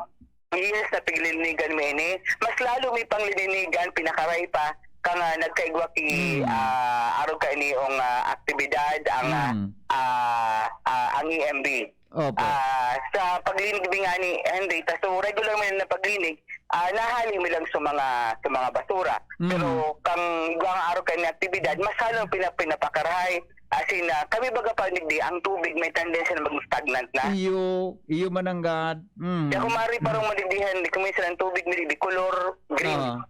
years na piglilinigan mi ini, mas lalo mi pang lininigan, pinakaray pa, ka nga nagkaigwa ki, Mm. ah, arog ka ini ang, ah, aktibidad, ang, ah, Mm. ah, ah, ang E M B. Opo. Ah, sa paglinig mi ngani, Henry, ta so regular man na paglinig, ah, nahali mi lang sa mga, sa mga basura. Mm. Pero kang igwa nga araw kan aktibidad, mas halong pina-, pinapakarahay. As in, ah, kami baga pa digdi, ang tubig may tendency na maging stagnant na. Iyo, iyo mananggad. Mm. Kaya kung maaari parang Mm. madidihan, di kung minsan ang tubig mi di, di kolor green. Ah.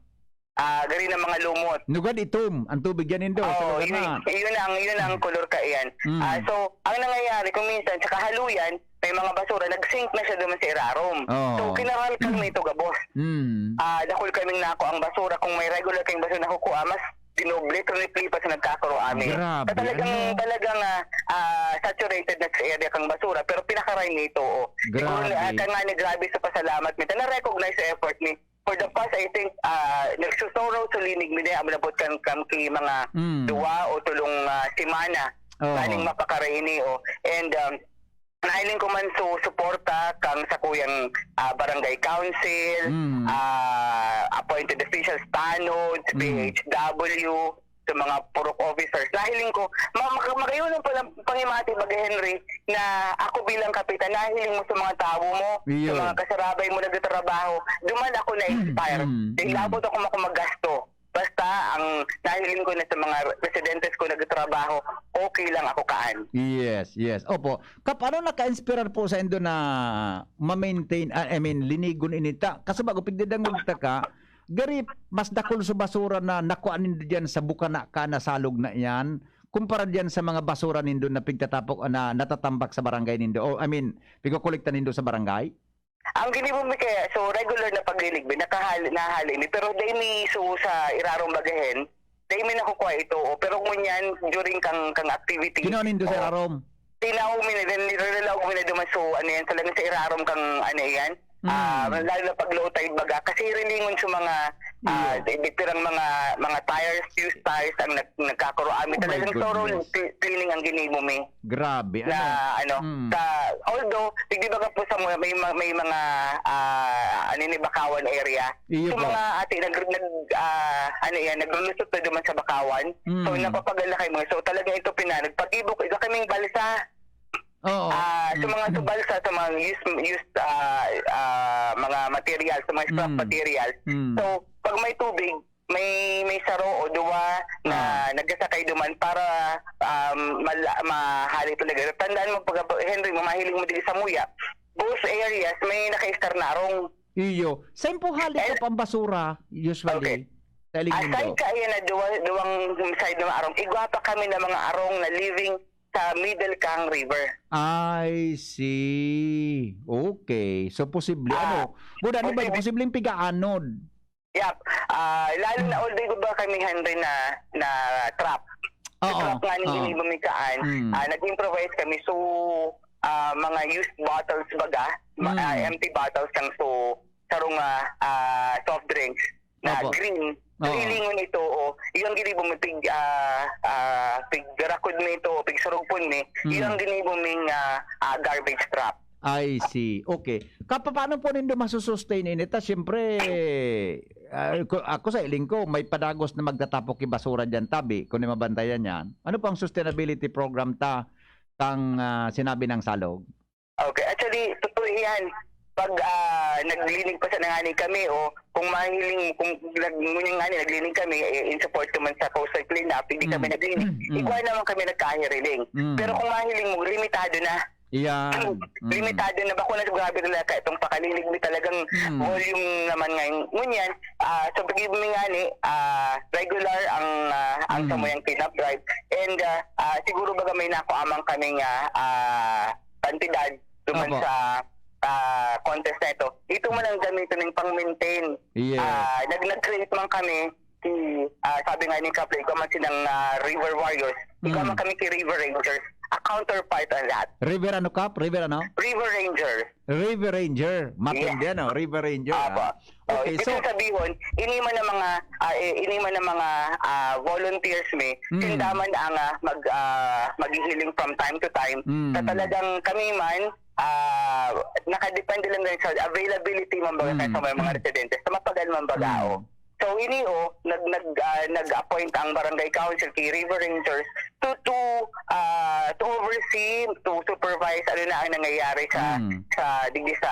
Ah, gari ng mga lumot. Nugad itom ang tubig yan, Indo, sa Oo, lugar yun, na. yun ang, yun ang Mm. kolor ka iyan. Mm. Ah, so, ang nangyayari kung minsan sa kahaluyan, may mga basura, nag-sink na siya duman sa irarom. Oo. So, kinaral kami ito gabos. Mm. Ah, dakul kaming nako ang basura. Kung may regular kayong basura nakukuha, mas dinoble, triple pa sa nagkakaro amin. Grabe, Sa talagang, ano? talagang, ah, ah, saturated na sa area kang basura, pero pinakaray nito, oh. Siguro, Grabe. ah, kaya nga ni grabe sa pasalamat, minsan na-recognize sa effort ni, for the past, I think, ah, nagsusuraw sa linig mi na, abot kan, kan ki mga Mm. duwa o tulong, ah, semana, Oo. kaning mapakaray ini, oh. And, um, Nahiling ko man su-, suporta kang sakuyang, ah, barangay council, Mm. ah, appointed officials, tanod, Mm. P H W, sa mga purok officers. Nahiling ko, ma-, mag-, magayon ang palang pangimati, Baga Henry, na ako bilang kapitan, nahiling mo sa mga tawo mo, sa Iyo. mga kasarabay mo nagtatrabaho, duman ako na-inspire. Mm, Dahil mm. abot ako makumagasto. Basta ang nahiling ko na sa mga residentes ko nagtatrabaho, okay lang ako kaan. Yes, yes. Opo. Kap, ano naka-inspirar po sa indo na ma-maintain, ah, I mean, linigon ini ta? Kasi bago pigdadangog ta ka, gari, mas dakul sa basura na nakuha nindo diyan sa bukana ka, nasalog na iyan, kumpara diyan sa mga basura nindo na pigtatapok, na natatambak sa barangay nindo? O, I mean, pigkokolekta nindo sa barangay? Ang ginibo mi kaya, so, regular na paglinig mi, nakahali, nahali mi. Pero dai mi, so, sa irarong bagahen, dai mi nakukuha ito, oh. Pero ngunyan, during kang, kang activity, Kinuha nindo sa oh, irarom? tinaw mi na, nilalaog mi na duman. So, ano yan, talagang sa irarom kang, ano yan, Mm. ah, lalo na pag low tide baga. Kasi rilingon sa mga, ah, Iyo. di-, di-, pirang mga, mga tires, used tires ang nag-, nagkakuro. Ah, may Oh my talagang thorough goodness. cl-, cleaning ang ginibo mi. Grabe, na, ano? ano, Mm. sa, although, di ba nga po sa mga, may ma-, may mga, ah, ano ni, Bakawan area. Iyo So, po. mga ate, nag-, nag-, ah, ano yan, naglulusot na duman sa Bakawan. So, Mm. napapagal na kayo mga, so, talaga ito pina-, nagpatibok, iba kaming balsa. Oo. Ah, sa Mm. mga sa balsa, sa mga used, used, ah, ah, mga material, sa mga scrap Mm. material. Mm. So, pag may tubig, may, may saro o duwa na Ah. nagsasakay duman para, um, mala-, mahali talaga. Tandaan mo, pag, Henry, mo mahiling mo dito sa Muya, those areas, may naka-star na arong. Iyo. Saan po hali Eh, po ang basura, usually? Okay. Sa Aside Ligindo? ka, ayan na, duwa-, duwang side na arong. Igwa pa kami ng mga arong na living sa middle kang river. I see. Okay. So, posible. Ah, Ano? Buda, ano ba? posible. Posibleng pigaanod. Yep. Ah, lalo na, Mm. although iba kami, Henry, na, na trap. Sa Oo. trap nga ni Oo. Ginibo mi kaan, Mm. ah, nag-improvise kami. So, ah, mga used bottles baga, ma-, ah, Mm. empty bottles lang. So, sarong, ah, ah, soft drinks na Opo. green. Oo. Lilingon ito, oh. Iyang ginibo mi pig, ah, ah, pigrakod mi ito, pigsurugpon mi. Mm. Iyang ginibo ming, ah, ah, garbage trap. I see. Okay. Ka-, paano po nindo masusustain ini? Ta, siyempre, ah, ko-, ako sa iling ko, may padagos na magtatapok yung basura dyan, tabi, kung mabantayan yan. Ano po ang sustainability program ta, kang, ah, sinabi ng Salog? Okay. Actually, totoo yan. Pag, ah, naglinig pa sa nangani kami, o kung mahiling, kung nag-, ngunyan nga ni, naglinig kami, eh, in support naman sa coastal cleanup, hindi kami Mm. naglinig. Mm. Igwa naman kami nagkahiriling. Mm. Pero kung mahiling mo, limitado na. Yan. Mm. Limitado na ba? Kung nasa grabe talaga itong pakalilig, may talagang Mm. volume naman ngayon. Ngunyan, ah, sa pag-ibig nga ni, ah, regular ang, ah, ang Mm. samuyang cleanup drive. And, ah, ah, siguro baga may nakuamang kaming, ah, ah, kantidad duman Opo. sa, ah, contest na ito. Ito man ang gamitin ng pang-maintain. Yes. Ah, nag-, nag-create man kami, si, ah, sabi nga ni Kap, ikaw man silang, ah, River Warriors, ikaw Mm. man kami ki River Rangers. A counterpart on that. River ano, Kap? River ano? River Rangers. River Ranger. Matindi, Yes. ano? River Ranger, Apo. ah. Oh, Okay, ibig so sabihon, ini man ang mga, ah, eh, ini man ang mga, ah, volunteers mi, Mm. sinda man ang, ah, mag-, ah, maghihiling from time to time. Mm. Sa talagang kami man, ah, nakadepende lang din sa availability man baga Mm. sa mga, mga Mm. residentes. Sa mapagal man baga, Mm. oh. So, ini, oh, nag-, nag-, ah, nag-appoint ang barangay council ki River Rangers to, to, ah, to oversee, to supervise ano na ang nangyayari sa, Hmm. sa, digdi sa,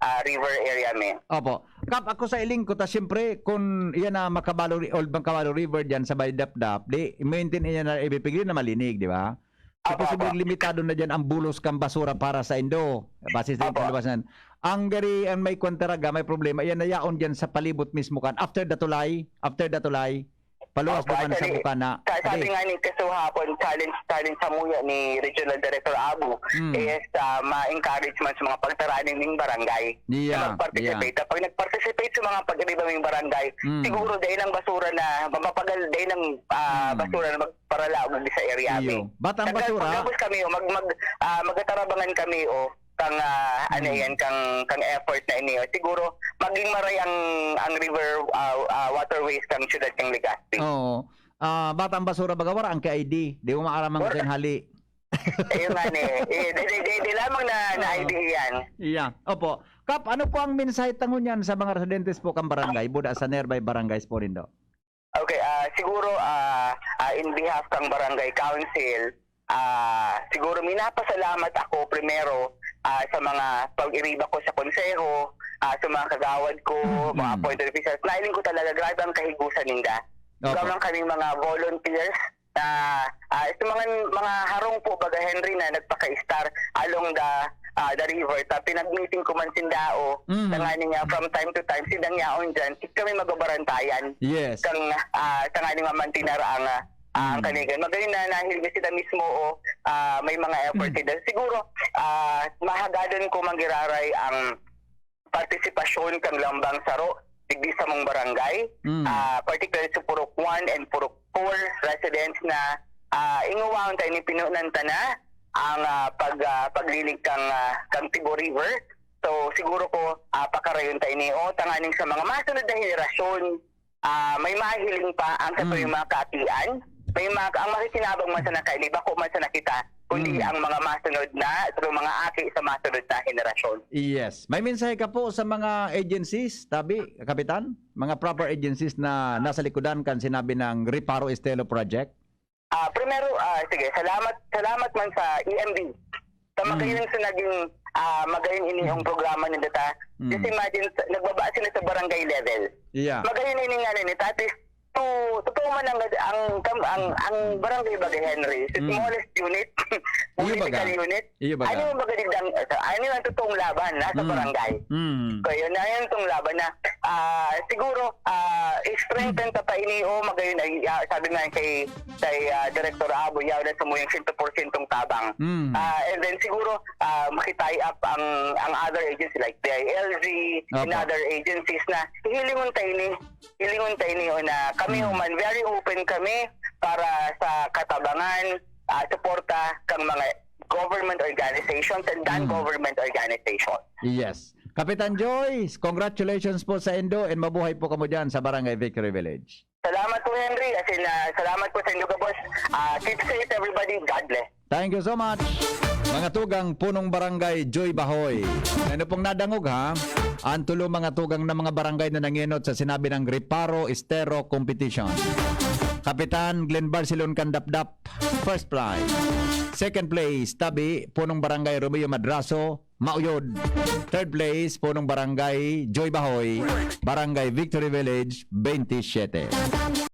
ah, river area mi. Opo. Kap, ako sa iling ko, ta siyempre, kun iyan na Makabalo Ri-, Old Makabalo River diyan sa Bay Dapdap, di, maintain iyan na ibibigay na malinig, di ba? So, Opo, posibleng opo. limitado na diyan ang bulos kan basura para sa indo. Base sa Opo. kaluwasan. Ang gari, ang may kwan talaga, may problema, iyan na yaon diyan sa palibot mismo kan, after the tulay, after the tulay, paluwas Opo, duman sa actually, Bukana. sa-, sabi Adi. nga ni Keso hapon, challenge, challenge sa muya ni Regional Director Abu Hmm. is, ah, ma-encourage man sa mga pagtaraning ning barangay Yeah, na mag-participate. yeah. Kapag nag-participate sa mga pag-iriba ning barangay, Hmm. siguro dahil ang basura na, mapapagal dahil ang, ah, Hmm. basura na magparalaog sa area Iyo. mi. Bat ang Tagal basura. pagkabos kami, oh, mag, mag, ah, magkatarabangan kami, oh, kang, ah, ano Hmm. yan, kang, kang effort na ini, oh. Siguro, maging maray ang, ang river, ah, ah, waterways kang siyudad kang Legazpi. Oo. Ah, bat ang basura baga wara ang K I D. Di mo maaram ang Wala. kayang hali. Ayun nga ni. Eh, di, di, di, di lamang na, na Oo. idea yan. Yeah. Opo. Kap, ano po ang mensahe ta ngunyan sa mga residentes po kan barangay, buda sa nearby barangays po nindo? Okay, ah, siguro, ah, ah, in behalf kan barangay council, ah, siguro minapasalamat ako primero, ah, sa mga pag-iriba ko sa konseho, ah, sa mga kagawad ko, mga Mm. appointed officials. Nailing ko talaga, grabe ang kahigusan ninda. Opo. Grabe ang kaming mga volunteers na, ah, sa mga, mga harong po, baga Henry, na nagpaka-star along the, ah, the river. Ta pinag-meeting ko man sindao, Mm. tanganing, ah, from time to time, sindang yaon dyan, kami magabarantayan. Yes. Kang, ah, tanganing mamantinar ang, ah, ang Mm. kanigan. Magayon na nahil sila mismo o, ah, may mga effort Mm. sila. Siguro, ah, mahagadon ko manggiraray ang partisipasyon kang lambang saro digdi sa mong barangay, Mm. ah, particularly sa Purok one and Purok four residents na, ah, inguwaon tayo ni pinunan ta na ang, ah, pag, ah, paglinig kang, ah, kang Tibo River. So, siguro ko, ah, pakarayon tayo ni, o, tanganing sa mga masunod na henerasyon, ah, may mahiling pa ang sa Mm. mga kaatian, may mga, ang makikinabang man sa nakaili, bako man sa nakita, kundi Mm. ang mga masunod na, sa mga aki sa masunod na henerasyon. Yes. May mensahe ka po sa mga agencies, tabi, Kapitan? Mga proper agencies na nasa likodan kan sinabi ng Reparo Estero Project? Ah, primero, ah, sige, salamat, salamat man sa E M D. Sa Mm. magayon sa naging, ah, magayon ini yung Mm. programa ni Data. Mm. Just imagine, sa, nagbaba sila sa barangay level. Yeah. Magayon ini nga ni Tatis. So, totoo man ang, ang, ang, ang barangay bagay, Henry, sa Mm. smallest unit, Iyo political baga. unit. Iyo baga. Ano yung baga digdang, ano yung totoong laban, nasa Mm. barangay. Mm. So, yun na yun, itong laban na, ah, siguro, ah, strengthen ta pa ini, o magayon ay, ah, sabi nga kay, kay, ah, Director Abo, yaw na sa muyang sento porsyentong tabang. Mm. Ah, and then siguro, ah, makitie up ang, ang other agency like D I L G, and Opo. other agencies na hihilingon ta ini, hilingon ta ini, o na kami Mm. human, very open kami para sa katabangan, ah, suporta kang mga government organizations and Mm. non-government organizations. Yes. Kapitan Joy, congratulations po sa indo and mabuhay po kamo dyan sa Barangay Victory Village. Salamat po, Henry. As in, ah, salamat po sa indo gabos. Ah, keep safe, everybody. God bless. Thank you so much. Mga tugang punong barangay Joy Bahoy. Ano pong nadangog, ha? Ang tulo mga tugang na mga barangay na nangenot sa sinabi ng Reparo Estero Competition. Kapitan Glenn Barcelon Candapdap, first prize. Second place, tabi, punong barangay Romeo Madraso, Mauyod. Third place, punong barangay Joy Bahoy, Barangay Victory Village, twenty-seven.